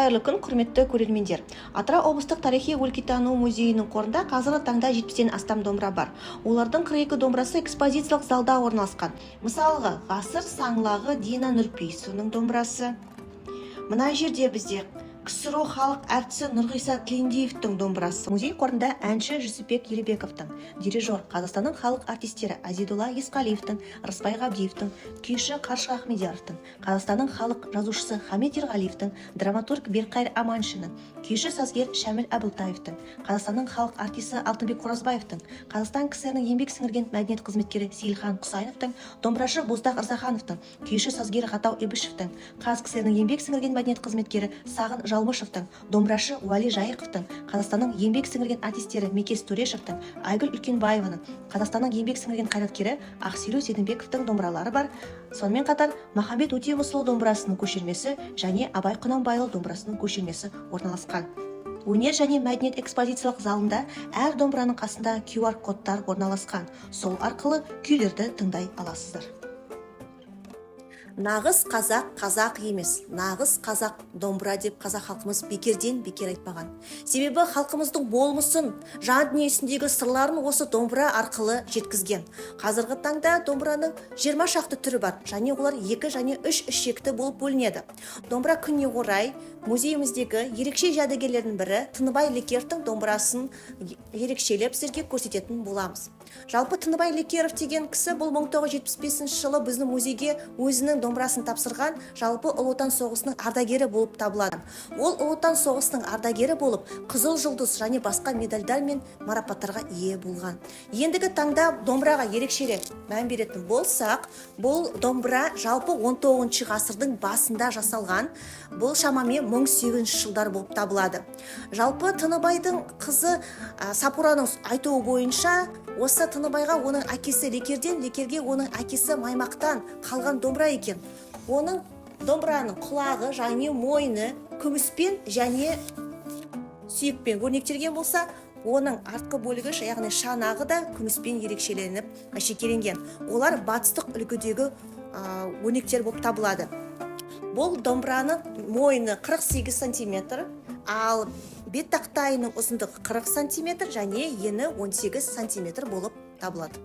Қайырлы күн, құрметті көрермендер! Атырау облыстық тарихи өлкетану музейінің қорында қазіргі таңда 70-тен астам домбыра бар. Олардың 42 домбырасы экспозициялық залда орналасқан. Мысалға, ғасыр саңлағы Дина Нұрпейісованың домбырасы. Мына жерде бізде КСРО халық әртісі Нұрғиса Тілендиевтің домбырасы. Музей қорында әнші Жүсіпбек Елебековтің, дирижер, Қазақстанның халық артистері Азидулла Есқалиевтің, Рысбай Ғабдиевтің, күйші Қаршыға Ахмедияровтың, Қазақстанның халық жазушысы Хамит Ерғалиевтің, драматург Берқайыр Аманшиннің, күйші, сазгер Шәміл Әбілтаевтың, Қазақстанның халық артисі Алтынбек Қоразбаевтың, Қазақстан КСР-ның еңбек сіңірген мәдениет қызметкері Сейілхан Құсайыновтың, домбырашы Боздақ Ырзахановтың, күйші, сазгер Ғатау Ібішевтің, ҚазКСР-ның еңбек сіңірген мәдениет қызметкері Сағын Жалмышевтың, домбырашы Уәли Жайықовтың, Қазақстанның еңбек сіңірген артистері Мекес Төрешовтің, Айгүл Үлкенбаеваның, Қазақстанның еңбек сіңірген қайраткері Ақселеу Сейдімбековтің домбыралары бар. Сонымен қатар Махамбет Өтемісұлы домбырасының көшірмесі және Абай Құнанбайұлы домбырасының көшірмесі орналасқан. Өнер және мәдениет экспозициялық залында әр домбыраның қасында QR кодтар орналасқан. Сол арқылы күйлерді тыңдай аласыздар. Нағыз қазақ қазақ емес, нағыз қазақ домбыра деп қазақ халқымыз бекерден бекер айтпаған. Себебі халқымыздың болмысын, жан дүниесіндегі сырларын осы домбыра арқылы жеткізген. Қазіргі таңда домбыраның 20 шақты түрі бар және олар екі және үш ішекті болып бөлінеді. Домбыра күніне орай музейіміздегі ерекше жәдігерлердің бірі Тыныбай Лекеровтің домбырасын ерекшелеп сіздерге көрсететін боламыз. Жалпы, Тыныбай Лекеров деген кісі бұл 1975 жылы біздің музейге өзінің домбырасын тапсырған, жалпы Ұлы Отан соғысының ардагері болып табылады. Ол Ұлы Отан соғысының ардагері болып, Қызыл Жұлдыз және басқа медальдар мен марапаттарға ие болған. Ендігі таңда домбыраға ерекшелеп мән беретін болсақ, бұл домбыра жалпы 19 ғасырдың басында жасалған. Бұл шамамен 1800 жылдар болып табылады. Жалпы, Тыныбайдың қызы Сапураның айтуы бойынша, осы Тыныбайға оның әкесі Лекерден, Лекерге оның әкесі Маймақтан қалған домбыра екен. Оның домбыраның құлағы және мойны күміспен және сүйекпен өрнектелген болса, оның артқы бөлігі, яғни шанағы да күміспен ерекшеленіп әшекейленген. Олар батыстық үлгідегі өрнектер болып табылады. Бұл домбыраның мойны 48 сантиметр, ал бет тақтайының ұзындығы 40 сантиметр және ені 18 сантиметр болып табылады.